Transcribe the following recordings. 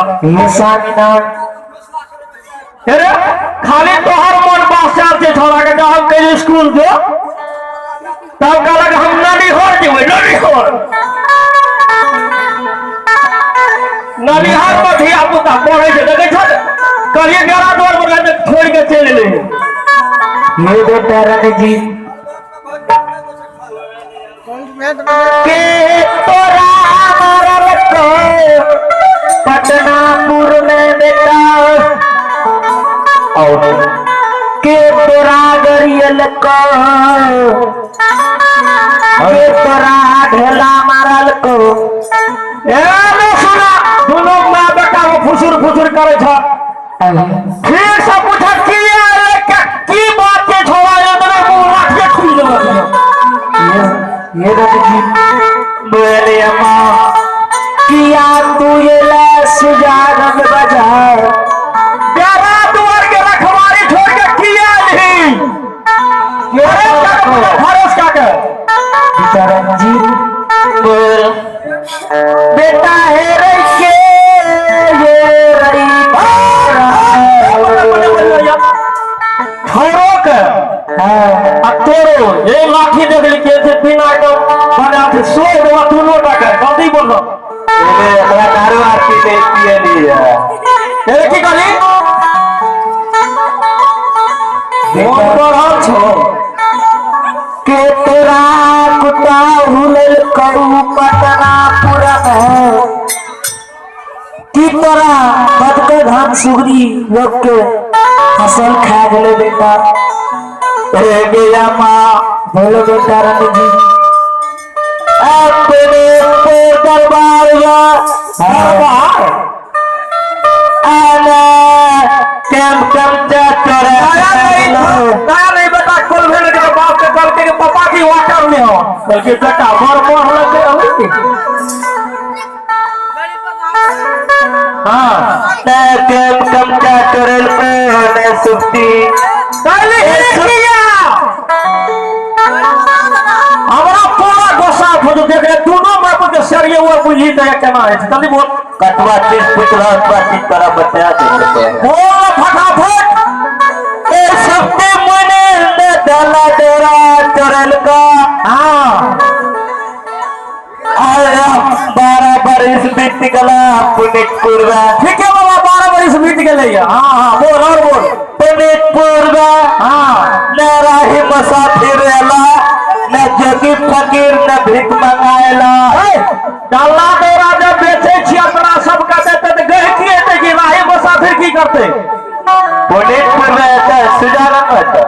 ये स्वामीनाथ अरे खाली तोहर मन बादशाह छै छोड़ा के जब हम कहियो स्कूल जो तब कहलक हम ननिहर जेबै ननिहर ननिहर में धिया पुता पढ़ै छै देखै छौ ने? कहलियै डेरा द्वार पर रहै तऽ छोड़ि के चलि एलै। ये बेटा रणजीत के तोरा मारल को पटनापुर में बेटा और के तोरा गरियल को के तोरा ढेला मारल को। ए रे सुना दुनू माय बेटा में फुसुर फुसुर करै छ। ठीक से पूछ की रे की बात के छोड़ा इतना मुंह लाठिए खुल देलक। ये रणजीत बोले अम्मा किया तू ये ला सुजागम बाजार प्यारा दुआर के रखवारी छोड़ के किया नहीं अरे भरोस का के बेटा रणजीत बोल बेटा है रे के ये रही छोड़ो के आ तोरो ये लाठी देख ली के से बिना के बना के सो देवा दोनों टाका जल्दी बोलो। ए दारू आरती दे पिए लिए। ए की कहली मोन बढ़ल छो के तोरा कुत्ता हुलल करू पटनापुर में की तोरा बदके धान सुगरी लोग के फसल खा गेले बेटा। ए गया माँ बोलो बेटा रणजीत अपने पे दरबार दरबार आना कम कम चक्कर आया नहीं आया नहीं बेटा कुल भेल के बाप के कहलकै कि पापा की वाटर में हो बल्कि बेटा बड़ बड़ लगे अबै। हाँ कम कम चक्कर पे ने सुक्ति पहले किया हमरा पूरा गुस्सा फुट देख रे दोनों बाप के सरिये वो बुझी त केना है जल्दी बोल। कटवा चीज पुछला अथवा चीज तोरा बता दे बोल फटाफट। ए सुक्ति मुने ने दला डोरा चरल का। हाँ आया 12 बरिस बीत गला पुनितपुर में। ठीक है बाबा 12 बरिस बीत गेलै। हाँ हाँ बोल और बोल। पुनितपुर में हाँ न राही मुसाफिर एला न जोगी फकीर न भीख मंगाएला। डाला डोरा जब बेचै छी अपना सबके देते तऽ गहिकी हेतै कि राही मुसाफिर की करतै। पुनितपुर में आता है सुजाना में आता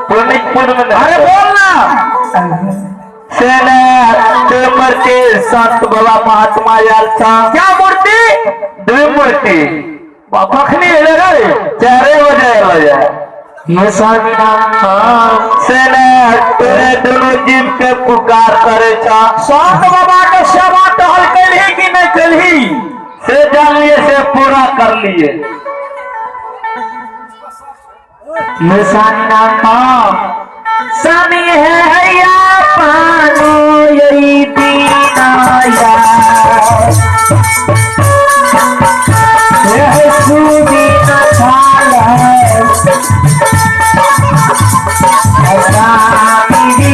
पुनितपुर में। अरे बोल ना। सेना मूर्ति संत बाबा महात्मा आयल था। क्या मूर्ति? द्विमूर्ति। कखनी एलै रे? 4 बजे एलै। ये स्वामीनाथ हाँ सेना तेरे दोनों जीव के पुकार करे छा। संत बाबा के सेवा टहल केलही कि नहीं केलही? से जान लिए से पूरा कर लिए। ये स्वामीनाथ हाँ स्वामी है हैया पानो यही दीनाया यह सुदीना थाला स्वामी जी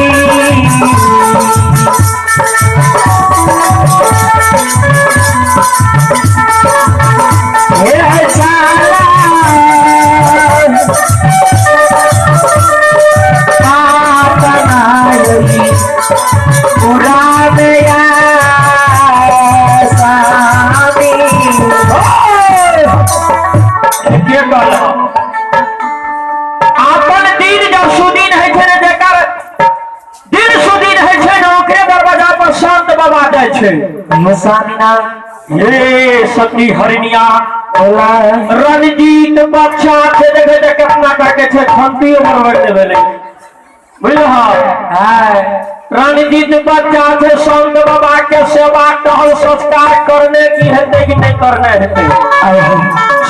यह साला अपन दिन जब सुदीन है छै ने जेकर दिन सुदीन है छै ने ओकरे दरवाजा पर संत बाबा जाइ छै। ये सती हरिणिया रणजीत बच्चा छै देखे छै केतना करके छै खंतियो बरबर देबे ले बुझलह। रणजीत बच्चा छै संत बाबा के सेवा टहल संस्कार करने की हेतै कि नहीं करने हेतै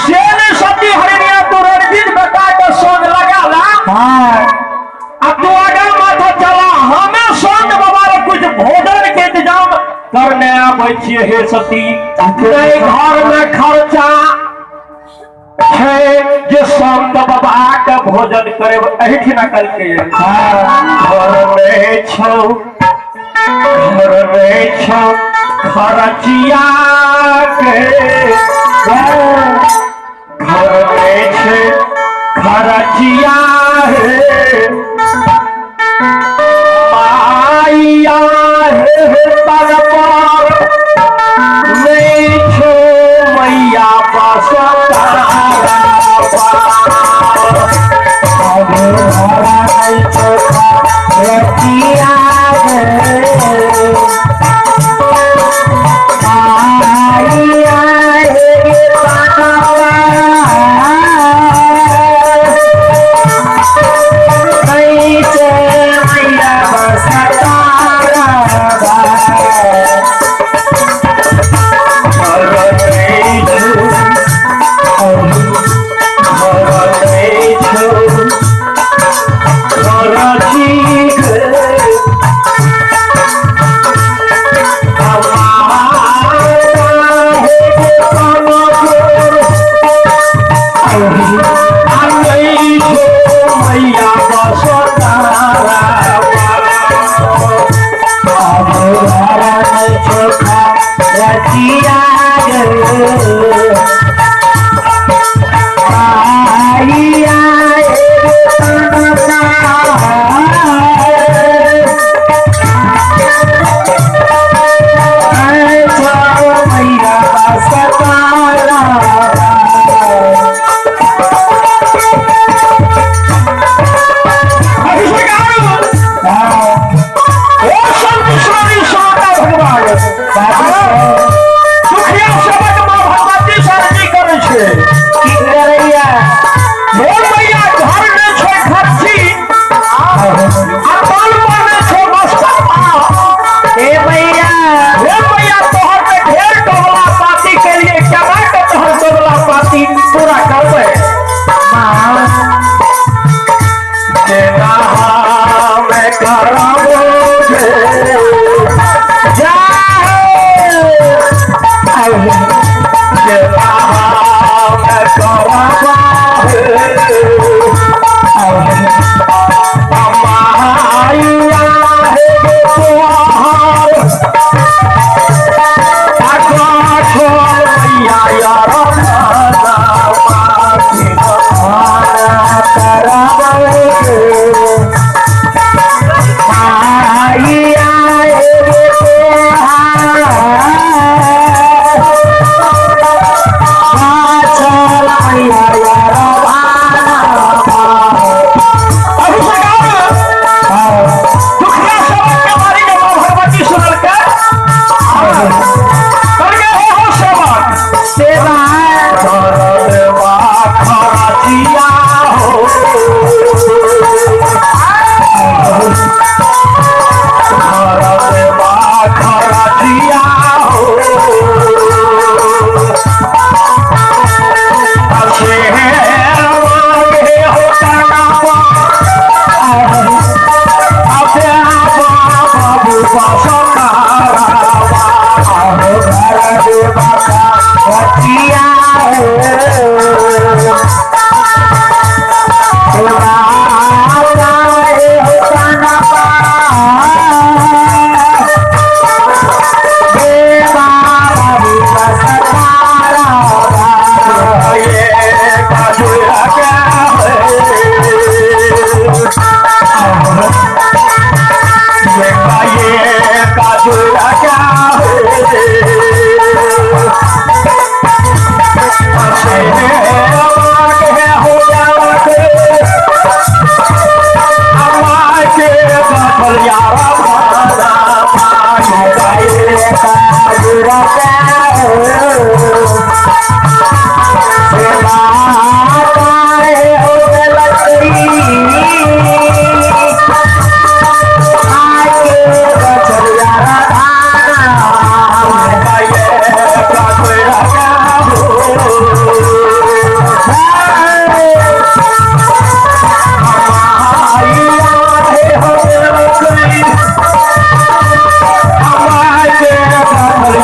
से नहीं सती हरिणिया तू रणजीत बेटा के संग लगा ला अब तू आगा माथा चला हमें संत बाबा रे कुछ भोजन के इंतजाम करने आबै कहै छियै हे सती, नहि घर में खर्चा छै जे संत बाबा के भोजन करे। एहिठिना कहलकै घर में छौ, घर में छौ खर्चिया के, घर में छै खर्चिया हे माइया हे तन पर नहीं छो मैया बस तारा। चल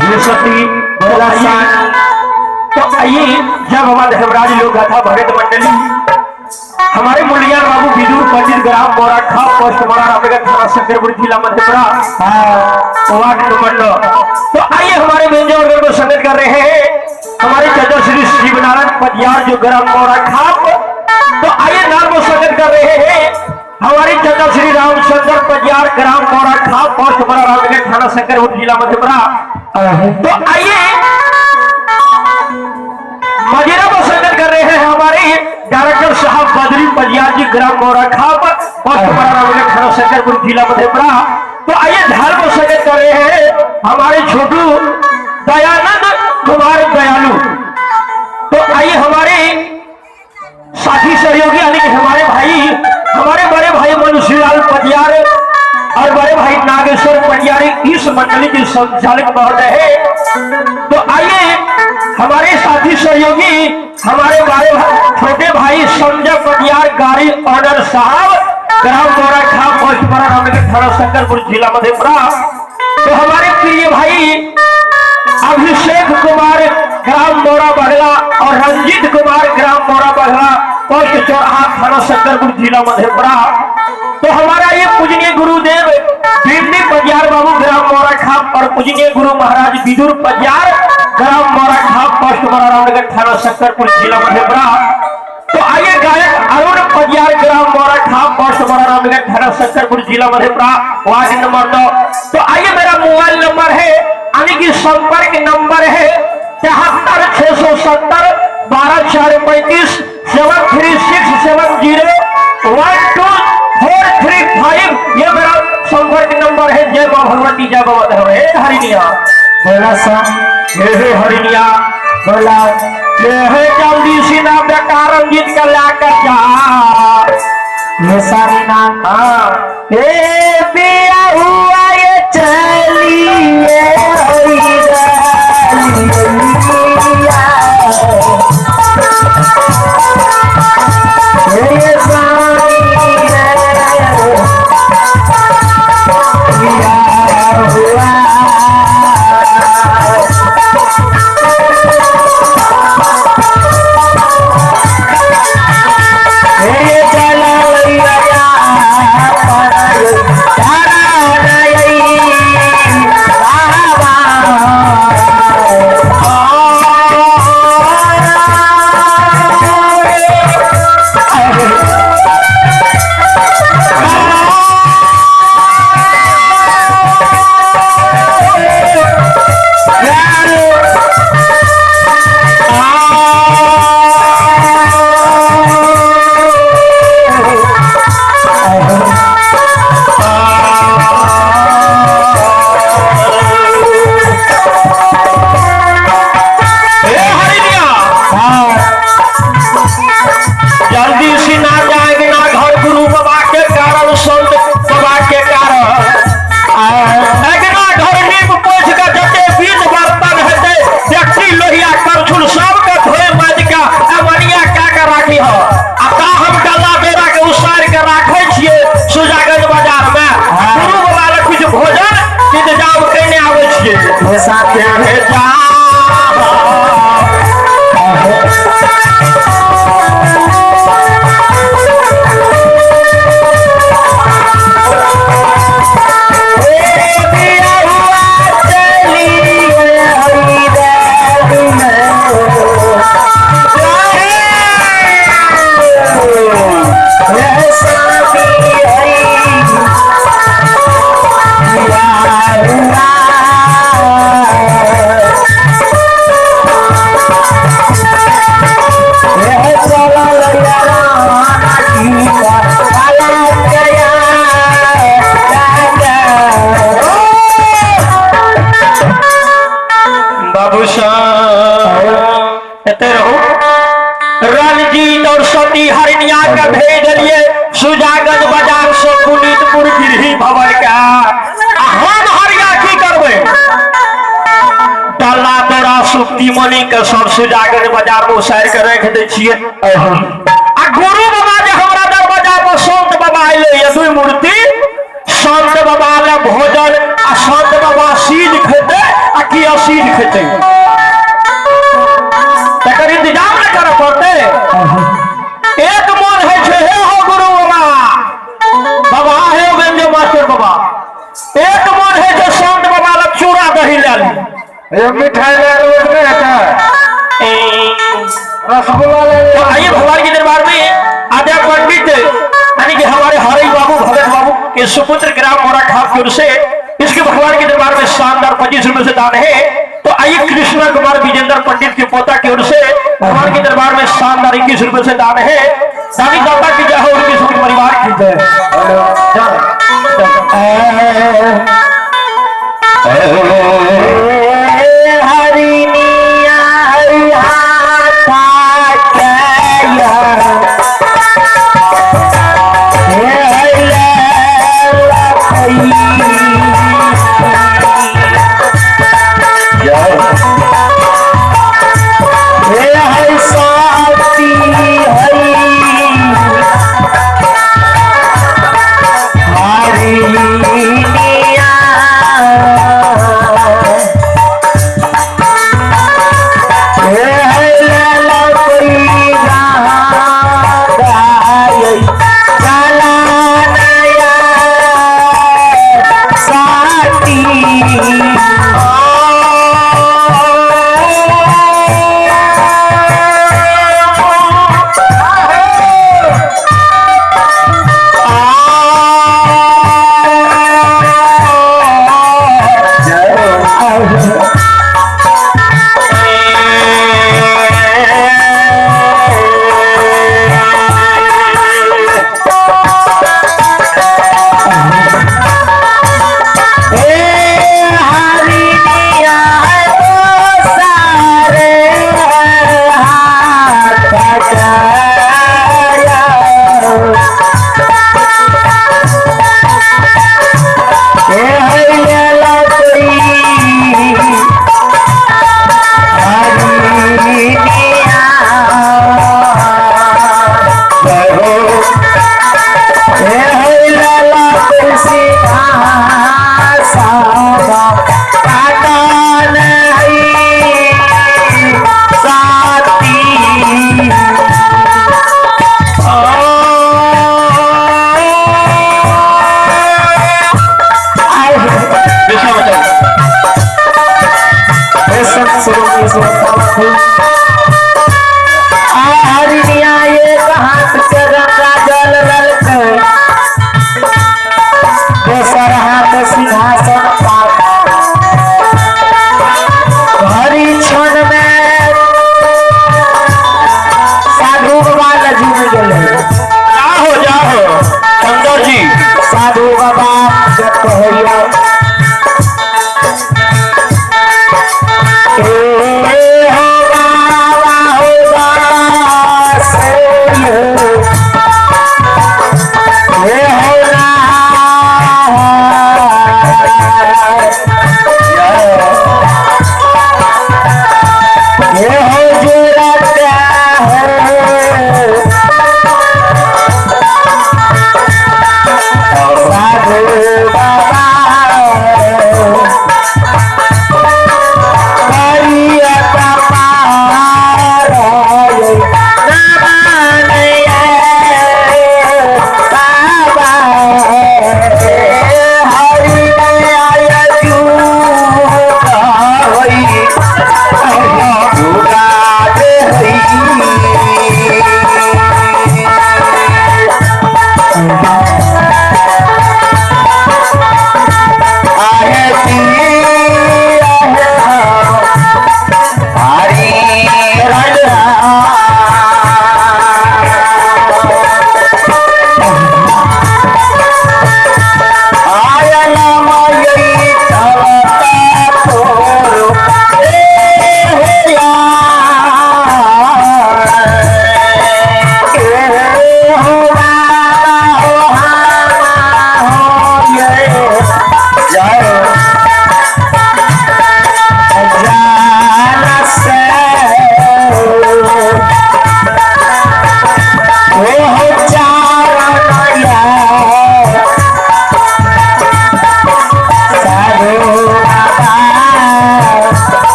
ये सती बोला तो आइए जब हमारे धर्मराज लोग गाथा भगत मंडली हमारे मुलिया बाबू विदुर पंडित ग्राम मोराखा पोस्ट मोरा रामनगर थाना शंकरपुर जिला मधेपुरा वार्ड नंबर 9। तो आइए हमारे व्यंजन वर्ग को संगत कर रहे हैं हमारे चाचा श्री शिवनारायण पटियार जो ग्राम मोराखा। तो आइए नाम को संगत कर रहे हैं हमारे चाचा श्री रामचंद्र पटियार ग्राम मोराखा पोस्ट मोरा रामनगर थाना शंकरपुर जिला मधेपुरा। तो आइए मजीरा को संगत कर रहे हैं हमारे डायरेक्टर साहब बद्री पटियार जी ग्राम मोराखा पोस्ट मोरा रामनगर थाना शंकरपुर जिला मधेपुरा। तो आइए धार को संगत कर रहे हैं हमारे छोटू दयानंद कुमार दयालु। तो आइए हमारे साथी सहयोगी यानी कि हमारे भाई, हमारे बड़े भाई मनुष्यलाल पटियार और बड़े भाई नागेश्वर पटियार इस मंडली के संचालक महोदय है। तो आइए हमारे साथी सहयोगी हमारे बड़े छोटे भाई संजय पटियार गाड़ी ऑनर साहब ग्राम मोराखा पोस्ट मोरा रामनगर थाना शंकरपुर जिला मधेपुरा। तो हमारे प्रिय भाई अभिषेक कुमार ग्राम मोरा बगला और रंजीत कुमार ग्राम मोरा बगला पोस्ट चौराहा थाना शंकरपुर जिला मधेपुरा। तो हमारा ये पूजनीय गुरुदेव भीमनी पटियार बाबू ग्राम मोराखा और पूजनीय गुरु महाराज विदुर पटियार ग्राम मोराखा पोस्ट मोरा रामनगर थाना शंकरपुर जिला मधेपुरा। तो आइए गायक अरुण पटियार ग्राम मोराखा पोस्ट मोरा रामनगर थाना शंकरपुर जिला मधेपुरा वार्ड नंबर 9। तो आइए मेरा मोबाइल नंबर है यानी कि संपर्क नंबर है 73 670 12 4 35 7 3 6 7 0 1 2 4 3 5 ये मेरा संपर्क नंबर है। जय मां भगवती, जय बाबा धर्म। हे हरिनिया बोला सा, हे हरिनिया बोला हे जल्दी सीना बेटा रंजीत का लाकर जा ये सारी नाम। हाँ ए पिया हुआ ये चलिए ये हे हरिनिया जल्दी से ना जाएंगे ना घर गुरु बाबा के कारण संत बाबा के कारण अगना घर नीप पोछ के जते बीत बर्तन हेतै व्यक्ति लोहिया करछुल सब के धोए माज के अमनिया का के राखी हो। आ ता हम डल्ला बेरा के उसार के राखै छियै सुजागंज बाजार में गुरु बाबा लग कुछ भोजन इंतजाम केने आबै छियै। हे जा बाबू साहब एते रहो। रणजीत और सती हरिनिया के भेज दिए सुजागंज बाजार से पुनीतपुर गिरही भवन का। हम हरिया की करबै डल्ला तोरा सुक्ति मणि के सब सुजागंज बाजार में उसारि के रख दै छियै। आ गुरु बाबा जे हमरा दरवाजा पर संत बाबा बाबा अयलै ये दुई मूर्ति संत बाबा ले भोजन आ संत बाबा सीज खेतै आ कि असीज खेतै तकर इंतजाम ने करऽ पड़तै। एक मन होइ छै हे हो गुरु बाबा बाबा हे व्यंजो मास्टर बाबा, एक मन होइ छै संत बाबा लग चूड़ा दही लए ली, ये मिठाई ले रोज नहीं आता रसगुल्ला ले। तो आइए भगवान के दरबार में आजा पंडित यानी कि हमारे हरि बाबू भगत बाबू के सुपुत्र ग्राम मोरा खाप की ओर से इसके भगवान के दरबार में शानदार 25 रुपए से दान है। तो आइए कृष्णा कुमार विजेंद्र पंडित के पोता की ओर से भगवान के दरबार में शानदार 21 रुपए से दान है। दानी दाता की जय हो, उनके सुख परिवार की जय। Oh,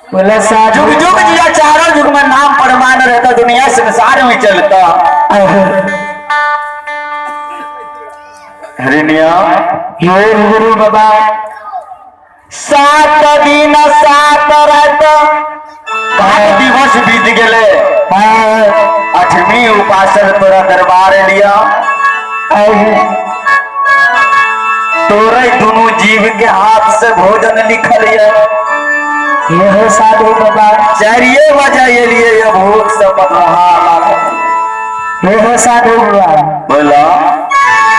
बोले साधु। जुग जुग जिया, चारों जुग में नाम परमान रहता, दुनिया संसार में चलता। हरिणिया हे गुरु बाबा, 7 दिन 7 रात 8 दिवस बीत गेले। 8वीं उपासक तोरा दरबार लिया। तोरे दोनों जीव के हाथ से भोजन लिखल है। यह साधु बाबा। 4 बजे लिए यह भूख से पतरहा लागल। यह साधु बाबा। बोला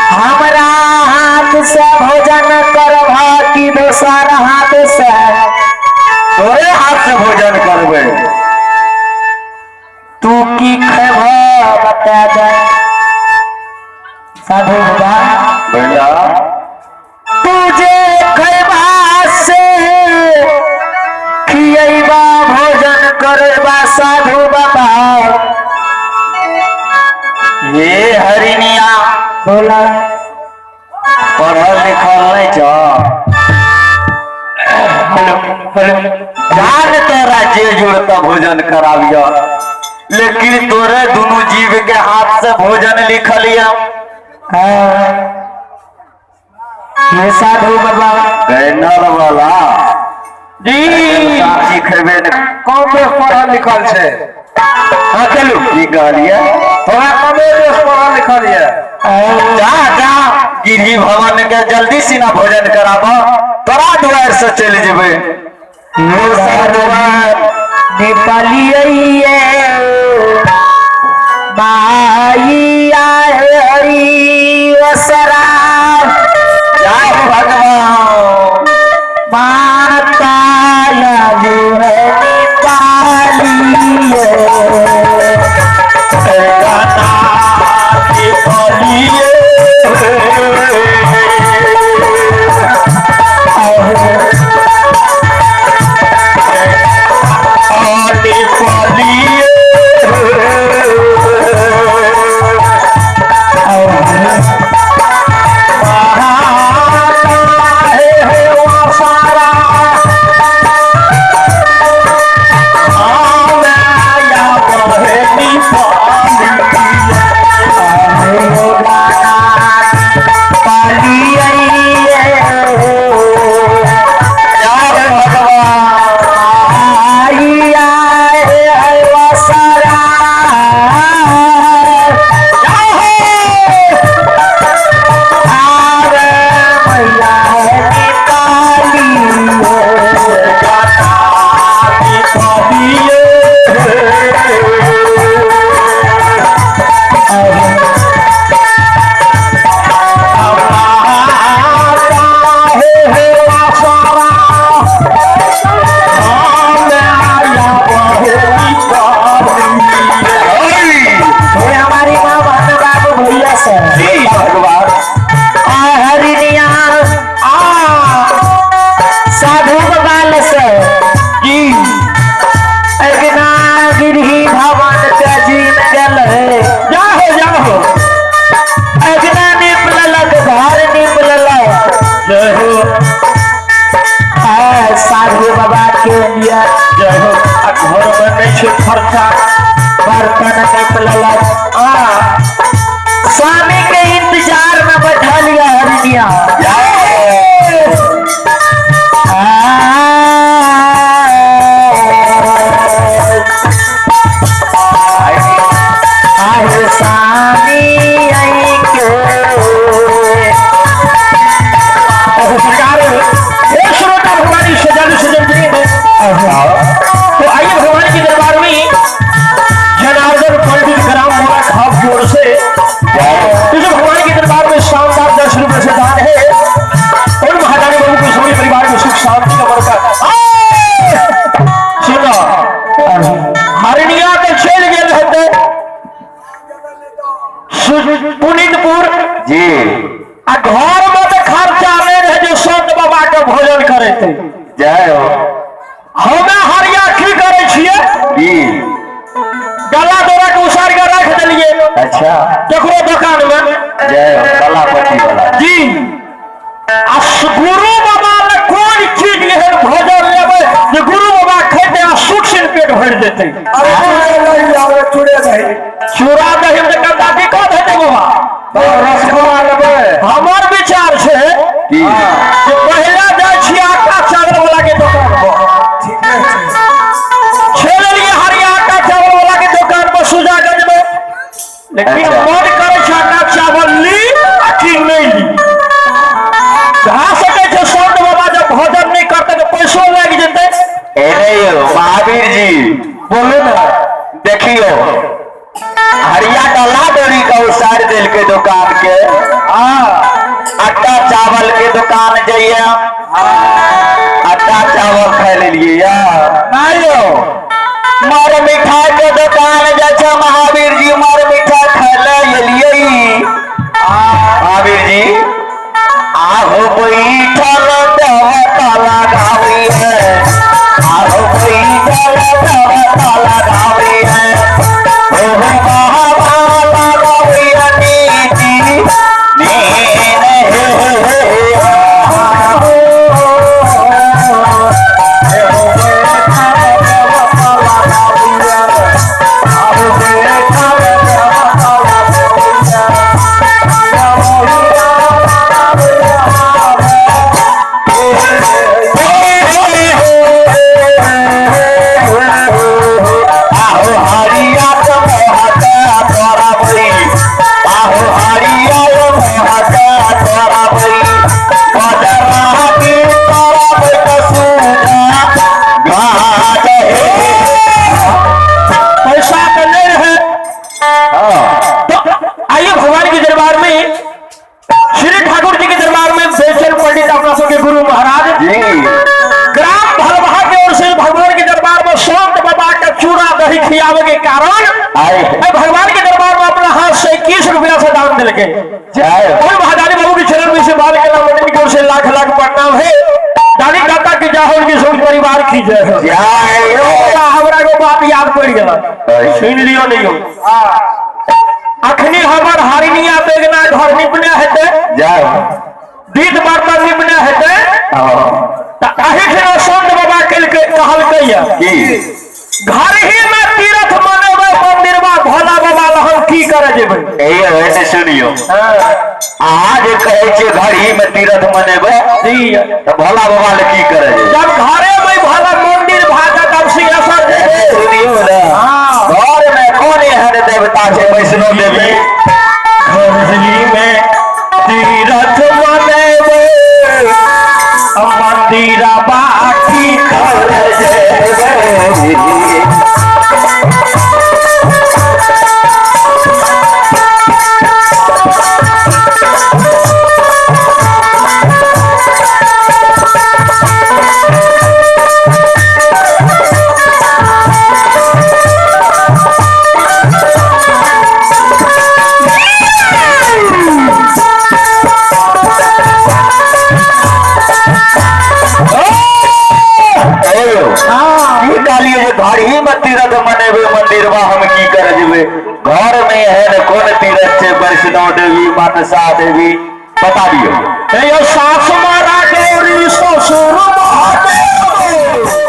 हमरा हाथ से भोजन करबा कि दोसर हाथ से? तोरे हाथ से भोजन करबे। तू की खेबह बता दे साधु बाबा। बोला तुझे खेबा से खियबा भोजन करबा साधु बाबा। ये हरिणिया। बोला पढ़ल लिखल नहीं छ। Hello hello. जान तोरा जे जुड़ता भोजन कराबिया, लेकिन तोरे दोनों जीव के हाथ से भोजन लिखल या। ये साधु बाबा। बैनर वाला जी सब्जी खेबे ने। कम बेस पढ़ल लिखल छै। हाँ चलू की कहलिए? थोड़ा कमे बेस पढ़ल लिखल ये। जा जा गिरी भवन के जल्दी सीना भोजन कराब, तोरा दुआर से चलि जेबै। नेपालिये माई आए हरि वसरा। जय भगवान। माता यादू है नेपालिये। खर्चा बर्तन निपलक। स्वामी के इंतजार में बैठा लिया हरिणिया। आए स्वामी आई के। सरकार श्रोता भगवान सजन सजन तो आइए भगवान के दरबार में जनार्दन पंडित ग्राम मोरा खाप की ओर से तो जो भगवान के दरबार में शानदार 10 रुपए से दान है, उन महादानी बाबू के सभी परिवार में सुख शांति का बरकत। सुनो हरिणिया के चल गए रहते पुनितपुर जी। आ घर में तो खर्चा नहीं रहे जो संत बाबा के भोजन करे थे। जय हो। हमें हरिया की करे छिए की गला दौरा के उसार के रख दिलिए। अच्छा केकरो दुकान में। जय हो गला पट्टी वाला जी। आ गुरु बाबा ने कोन चीज एहन भोजन लेबै जे गुरु बाबा खेते हेतै। अरे चूड़े लऽ आबै, चूड़े दही। चूड़ा दही में कनिटा दिक्कत हेतै बाबा। रसगुल्ला लेबै। हमर विचार छै की? जे पहिले जाइ छी आटा चावल वाला के दोकान पर। ठीके छै। छेलियै हरिया आटा चावल वाला के दोकान पर सुजागंज में, लेकिन अच्छा। मन करै छै आटा चावल ली आ कि नहि ली। भए सकै छै संत बाबा जब भोजन नहि करतै तऽ पैसो लागि जेतै। एने यौ महावीर जी, बोलू ने। देखियो हरिया डला डोरी के उसार देलकै दुकान के। आटा चावल के दुकान जइए, आटा चावल खाइ लेलियै या नहि यौ। मर मिठाई के दुकान जाइ छै महावीर जी, मर मिठाई खाइ ले एलियै। महावीर जी आहो बैठल देवता लगावी है, आहो बैठल देवता लगावी है, ओ बाबा लगावी नीति नीन हे हे। आहो हरिया मोहता तोराबई, आहो हरिया मोहता तोराबई, बजरा की तोराबई कसूरा गाज हे। पैसा तऽ नहि रहै। तो आइए भगवान के दरबार में, श्री ठाकुर जी के दरबार में बेचन पंडित अपना सबके गुरु महाराज जी ग्राम भलबहा के ओर से भगवान के दरबार में संत बाबा के चूड़ा दही खियावे के कारण आए ए भगवान के दरबार में अपना हाथ से 21 रुपया से दान दिलके। जय। और महादानी बाबू के चरण में से बाल के नाम की ओर से लाख लाख प्रणाम है। दानी दाता की जय हो, उनकी सब परिवार की जय हो। जय हो। हमरा एगो बात याद पड़ गेल, सुनि लियो। नहीं हो अखनी हमर हरिणिया बेगना घर निपने हेतै, जय हो। दीद बर्तन निपने हेतै। तऽ एहिठिना संत बाबा केलकै, कहलकै या की? घर ही में तीर्थ मनेबै, मंदिरवा भोला बाबा लग हम की करे जेबै? एहि एने सुनियो, अहाँ जे कहै छियै घर ही में तीर्थ मनेबै जी। तऽ भोला बाबा ले की करे जेबै? जब घरे में भोला मंदिर भागा तब सिंहेश्वर जेबै। सुनियो ने, घर में कोन एहन देवता छै? वैष्णो देवी। घर ही में तीर्थ मनेबै, मंदिरवा की करे जेबै? कहियो की कहलियै जे घर ही में तीर्थ मनेबै, मंदिरवा हम की करे जेबै? घर में एहन कोन तीर्थ छै? वैष्णो देवी, मनसा देवी, बता दियौ। यो सासु मारा गौरी, ससुर महादेव।